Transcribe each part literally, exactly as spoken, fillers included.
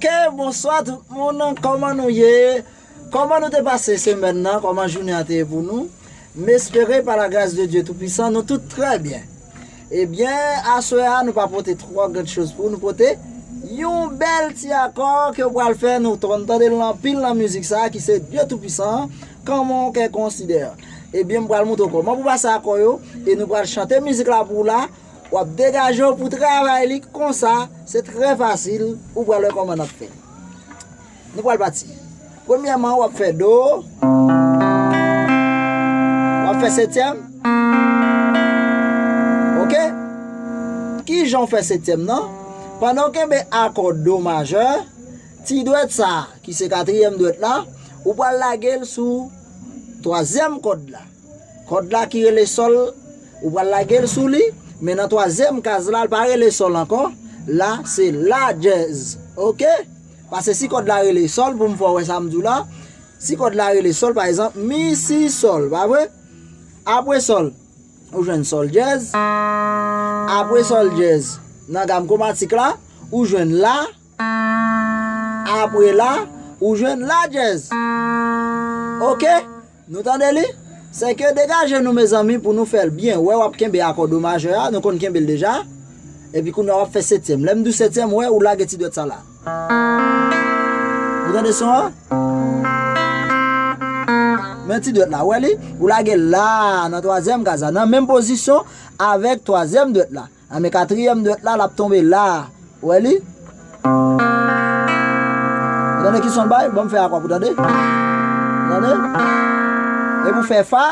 Ok, bonswa tout moun, kòman nou ye? Kòman nou te pase semèn nan? Kòman jounen an te ye pou nou? M espere, pa la gras de Dye Toupisan, nou tout trè byen. Ebyen, aswè a, nou pa pote twò grann choz pou nou pote yon bèl ti akò ke w pral fè, nou konn tande l anpil nan mizik sa a, ki se Dye Toupisan, kòman w kè konsidè. Ebyen, m pral montre w kòman pou pase akò yo, e nou pral chante mizik la pou w la, w ap degaje w pou travay li konsa, se trè fasil, ou pral wè kòman n ap fè. Nou pral pati. Premyèman, w ap fè do, w ap fè setyèm. Ok? Ki jan w fè setyèm nan? Pandan w kenbe akò do majè, ti dwèt sa a, ki se katriyèm dwèt la, ou pral lage l sou twazyèm kòd la. Kòd la ki rele sòl, ou pral lage l sou li, men nan twazyèm kaz la, l pa rele sòl ankò. La, se la dyèz. Ok? Paske si kòd la rele sòl, pou m fè w wè sa m di w la, si kòd la rele sòl, pa egzanp, mi, si, sòl, pa vre? Apre sòl, ou jwenn sòl dyèz. Apre sòl dyèz, nan gam kwomatik la, ou jwenn la. Apre la, ou jwenn la dyèz. Ok? Nou tande li? Sèke degaje nou, mezanmi, pou nou fè l byen. Wè, w ap kenbe akò do majè a, nou konn kenbe l deja. Epi kounye a, w ap fè setyèm. Lè m di w setyèm, wè, ou lage ti dwèt sa la. Ou tande son an? Men ti dwèt la, wè li? Ou lage l la, nan twazyèm kaz la, nan menm pozisyon avèk twazyèm dwèt la. A, men katriyèm dwèt la, l ap tonbe la. Ou wè li? Ou tande ki son l bay? Ban m fè akò pou tande. Ou tande? Epi w fè fa,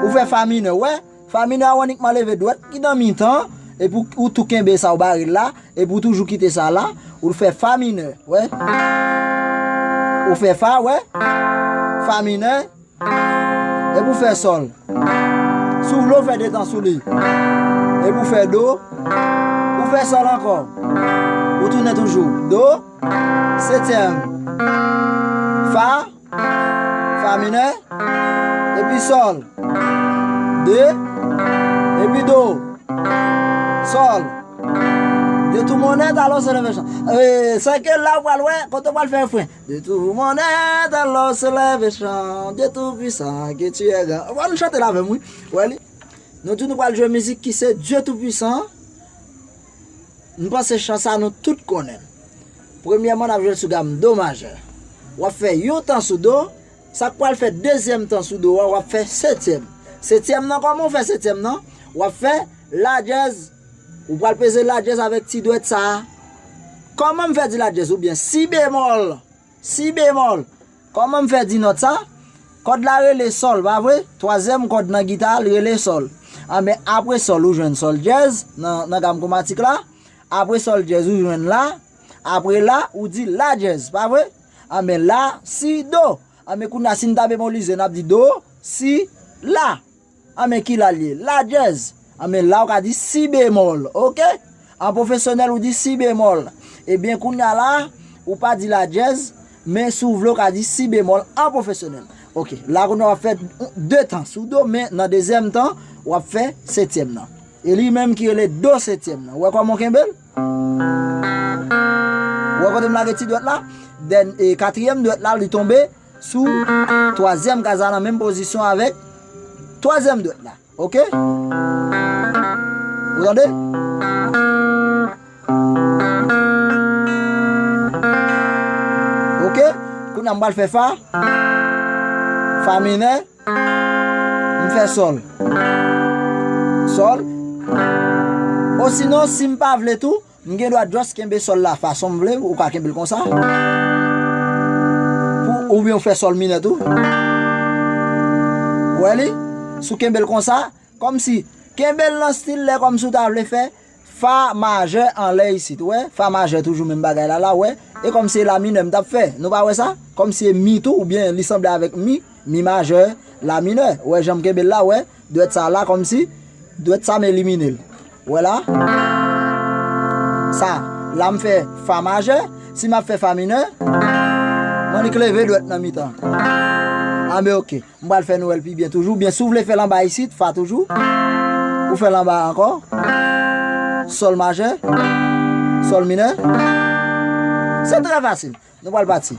ou fè fa minè, ou wè? Fa minè a, w inikman leve dwèt ki nan mitan, epi w, ou tou kenbe sa, ou bare l la, epi w toujou kite sa la, ou fè fa minè, ou wè? Ou fè fa, ou wè? Fa minè, epi w fè sòl. Si w vle, w fè de tan sou li. Epi w fè do, ou fè sòl ankò. Ou tounen toujou. Do, setyèm, fa, fa minè, epi sòl. De, epi do, sòl. De tou monnen, talon se leve chan. E, sèke la w pral wè, kote w pral fè refren. De tou monnen, talon se leve chan. Dye tou pwisan, ke tu es gran. Ou ann chante l avè m, wi. Ou wè li? Nou di nou pral jwe mizik ki se Dye tou pwisan. M panse chan sa nou tout konnen l. Premyèman, n ap jwe l sou gam do majè. W ap fè yon tan sou do. Sa k pral fè dezyèm tan sou do a, w ap fè setyèm. Setyèm nan, kòman w fè setyèm nan? W ap fè la dyèz. Ou pral peze la dyèz avèk ti dwèt sa a. Kòman m fè di la dyèz oubyen si bemòl? Si bemòl. Kòman m fè di nòt sa? Kòd la rele sòl, pa vre? Twazyèm kòd nan gita a, l rele sòl. Anben, apre sòl, ou jwenn sòl dyèz nan, nan gam kwomatik la. Apre sòl dyèz, ou jwenn la. Apre la, ou di la dyèz, pa vre? Anben, la, si, do. Anben, kounye a, si n ta bemolize, n ap di do, si, la. Anben, ki la l ye? La dyèz. Anben, la, ou ka di si bemòl, oke? An pwofesyonèl, ou di si bemòl. Ebyen, kounye a la, ou pa di la dyèz, men si w vle, ou ka di si bemòl an pwofesyonèl. Oke, la, kounye a, w ap fè de tan sou do, men nan dezyèm tan, w ap fè setyèm nan. E li menm ki rele do setyèm nan. Ou wè kòman w kenbe l? Ou wè kote m lage ti dwèt la? Dèn-, e katriyèm dwèt la, li tonbe sou twazyèm kaz la nan menm pozisyon avèk twazyèm dwèt la. Oke? Ou tande? Oke? Kounye a m pral fè fa. Fa minè. M fè sòl. Sòl. Osinon, si m pa vle tou, m gen dwa just kenbe sòl la fason m vle, ou ka kenbe l konsa. Pou, oubyen w fè sòl minè tou. Ou wè li? Si w kenbe l konsa, kòmsi, kenbe l nan stil lè kòmsi w ta vle fè fa majè anlè isit. Ou wè? Fa majè toujou menm bagay la, la, ou wè? E kòmsi e la minè m t ap fè. Nou pa wè sa? Kòmsi e mi tou, oubyen li sanble avèk mi, mi majè, la minè. Ou wè jan m kenbe l la, ou wè? Dwèt sa la, kòmsi, dwèt sa m elimine l. Ou wè la? Sa, la m fè fa majè, si m ap fè fa minè, m annik leve dwèt nan mitan. Anben, oke. M pral fè nou wè l pi byen toujou. Oubyen si w vle fè l anba isit, fa toujou. Ou fè l anba ankò. Sòl majè. Sòl minè. Se trè fasil. Nou pral pati.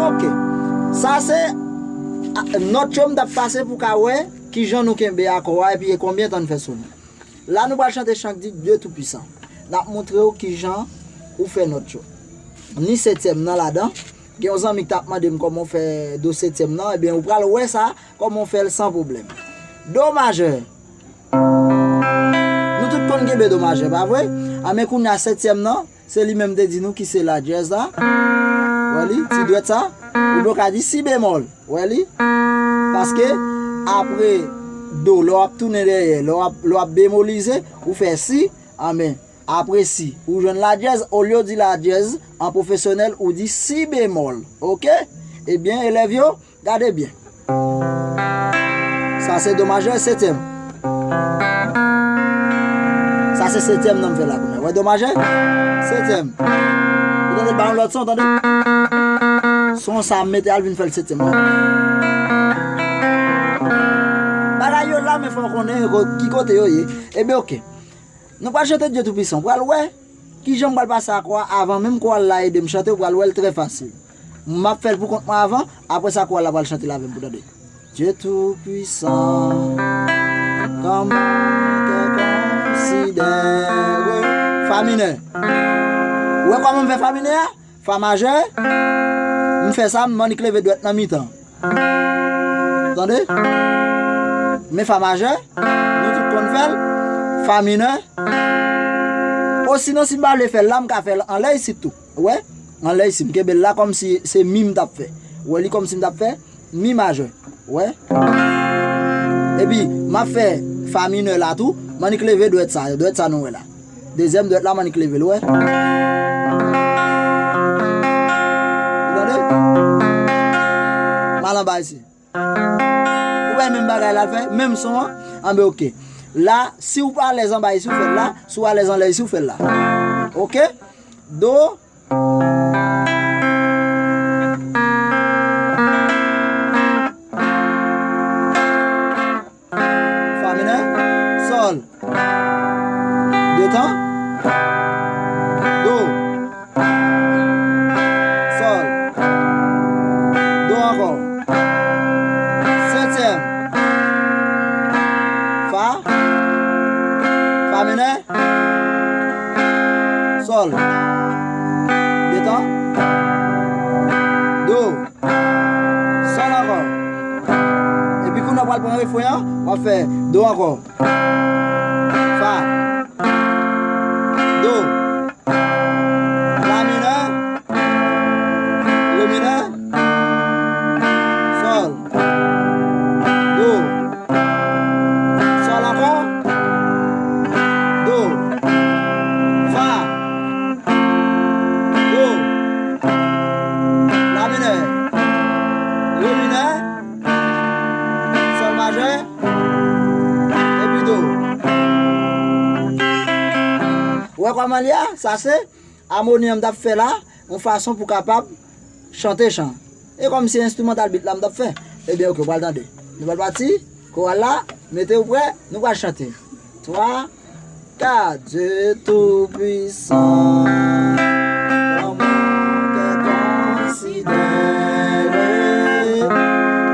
Ok. Sa se, a, nòt yo m t ap pase pou ka wè kijan nou kenbe akò a epi e konbyen tan n fè sone. La nou pral chante chan k di Dye Toupisan. N ap montre w kijan ou fè nòt yo. Ni setyèm nan ladan. Gen yon zanmi ki t ap mande m kòman w fè do setyèm nan, ebyen ou pral wè sa, kòman w fè l san pwoblèm. Do majè. Nou tout konn kenbe do majè, pa vre? A men kounye a setyèm nan, se li menm te di nou ki se la dyèz la. Wè li, ti dwèt sa. Oubyen w ka di si bemòl. Wè li? Paske apre do, lè w ap tounen dèyè, lè w ap, lè w ap bemolize, ou fè si, a men, apre si, ou jwenn la dyèz, olye w di la dyèz, an pwofesyonèl, ou di si bemòl. Ok? Ebyen, elèv yo, gade byen. Sa se do majè setyèm. Sa se setyèm nan m fè la kounye a. Wè do majè? Setyèm. Ou tande l ba yon lòt son, tande? Son sa m mete al vin fè l setyèm. Wè. Bagay yo la, men fò w konnen ko-, ki kote yo ye. Ebyen, ok. Nou pral chante Dye Toupisan. Pral wè kijan m pral pase akò a avan menm koral la ede m chante, ou pral wè l trè fasil. M ap fè l pou kont mwen avan, apre sa koral la pral chante l avè m pou tande. Dye Toupisan, kòman kè konsidere. Fa minè. Ou wè kòman m fè fa minè a? Fa majè, m fè sa, m annik leve dwèt nan mitan. Tande? Men fa majè, nou tout konn fè l, fa minè. Osinon, si m pa vle fè l la, m ka fè l anlè isit tou. Ou wè? Anlè isit, m kenbe l la kòmsi se mi m t ap fè. Ou wè li kòmsi m t ap fè mi majè. Ou wè? Epi, m ap fè fa minè la tou, m annik leve dwèt sa, dwèt sa nou wè la. Dezyèm dwèt la, m annik leve l, ou wè. Ou tande? M al anba isit. Ou wè menm bagay la l fè, menm son an? Anben, ok. La, si w pa alèz anba isit, ou fè l la. Si w alèz anlè isit, ou fè l la. Ok? Do. Fa minè, sòl. De tan. Do. Sòl. Do ankò. Setyèm. Fa. Fa minè. Sòl. De tan. Do. Sòl ankò. Epi kounye a w pral pran refren an, w ap fè do ankò. Fa. Do. La minè. Re minè. Sòl. Do. Sòl ankò. Do. Fa. Do. La minè. Re minè. Sòl majè. Epi do. Ou wè kòman li a? Sa se amoni an m t ap fè la, yon fason pou kapab chante chan. E kòm se enstrimantal beat la m t ap fè. Ebyen, ok, ou pral tande. Nou pral pati, koral la, mete w prè, nou pral chante. Twa, kat. Dye Toupisan, kòman kè konsidere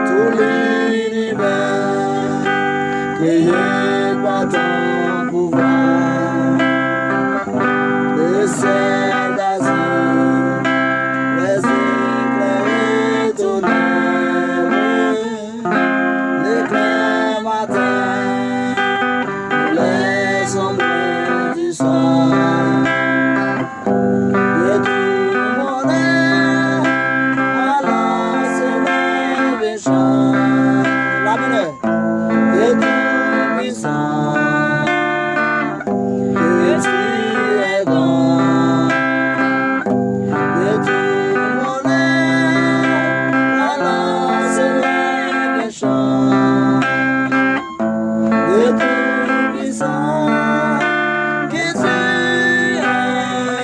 tou linivè, kreye pa tan pouvwa. Le ciel d'azur, les éclairs étonnants, l'éclair matin, Fa minè. Dieu Tout-Puissant, que tu es grand, de tout mon être, alors s'élève un chant. Dieu Tout-Puissant, que tu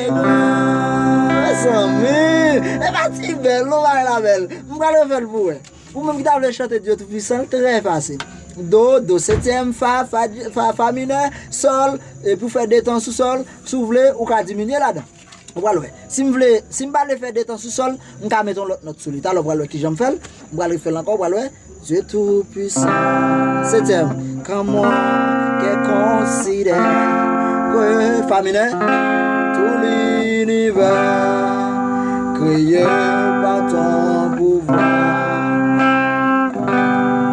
es grand. Mezanmi, e pa ti bèl, non, bagay la bèl. M pral refè l pou wè. Ou menm ki ta vle chante Dieu Tout-Puissant, trè fasil. Do, do setyèm, fa, fa, fa, fa minè, sòl, epi w fè de tan sou sòl, si w vle, ou ka diminye ladan. Ou pral wè. Si m vle, si m pa vle fè de tan sou sòl, m ka mete yon lòt nòt sou li. Talè w pral wè kijan m fè l. M pral refè l ankò, ou pral wè. Dieu Tout-Puissant. Setyèm. Quand mon cœur considère que, fa minè, tout l'univers créé par ton pouvoir,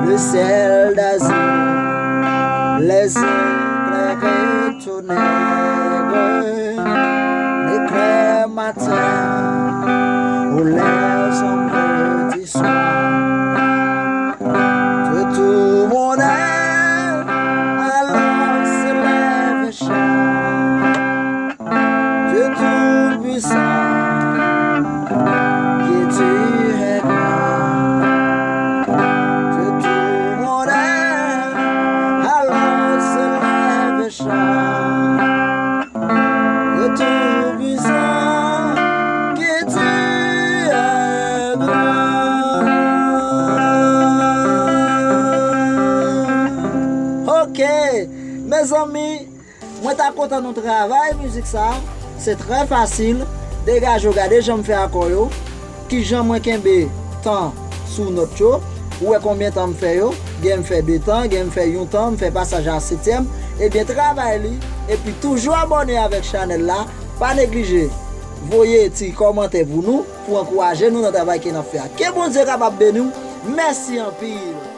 le ciel d'azur, les éclairs et tonnerres, l'éclair matin ou les ombres du soir. De tout mon être, alors s'élève un chant. Dieu Tout-Puissant, que tu es grand. De tout mon être, alors s'élève un chant. Dieu Tout-Puissant, que tu es grand. Ok, mezanmi, mwen ta kontan nou travay mizik sa. Se trè fasil. Degaje w, gade jan m fè akò yo. Kijan mwen kenbe tan sou nòt yo. Ou wè konbyen tan m fè yo. Gen m fè de tan, gen m fè yon tan, m fè pasaj a setyèm. Ebyen, travay li. Epi toujou abòne avèk chanèl la. Pa neglije voye ti kòmantè pou nou, pou ankouraje nou nan travay ke n ap fè a. Ke Bondye kapab beni w. Mèsi anpil.